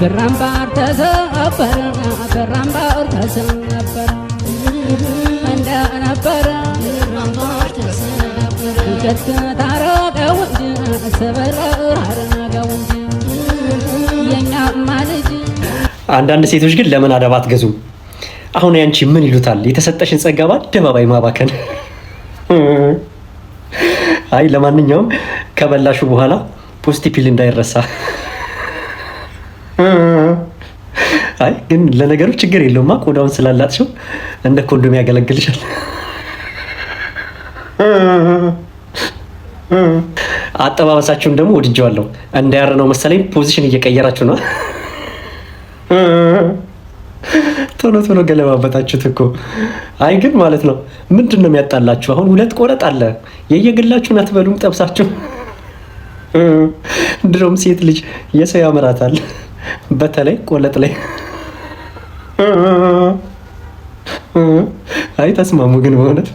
ብራምባር ተሰበረ፣ ብራምባር ተሰበረ እንደነበረ ቅጥቅጥ አረገው እንጂ፣ ስብርብር አረገው እንጂ የኛማ ልጅ። አንዳንድ ሴቶች ግን ለምን አደብ አትገዙም? አሁን ያንቺ ምን ይሉታል? የተሰጠሽን ጸጋ በአደባባይ ማባከን። አይ ለማንኛውም ከበላሹ በኋላ ፖስቲፒል እንዳይረሳ። አይ ግን ለነገሩ ችግር የለውማ፣ ቆዳውን ስላላጥሽው እንደ ኮንዶም ያገለግልሻል። አጠባበሳችሁን ደግሞ ወድጀዋለሁ። እንዳያር ነው መሰለኝ position እየቀየራችሁ ነው። ቶሎ ቶሎ ገለባበጣችሁት እኮ። አይ ግን ማለት ነው ምንድን ነው የሚያጣላችሁ? አሁን ሁለት ቆረጥ አለ። የየግላችሁን አትበሉም ጠብሳችሁ። ድሮም ሴት ልጅ የሰው ያምራታል፣ በተለይ ቆለጥ ላይ። አይ ተስማሙ ግን በእውነት።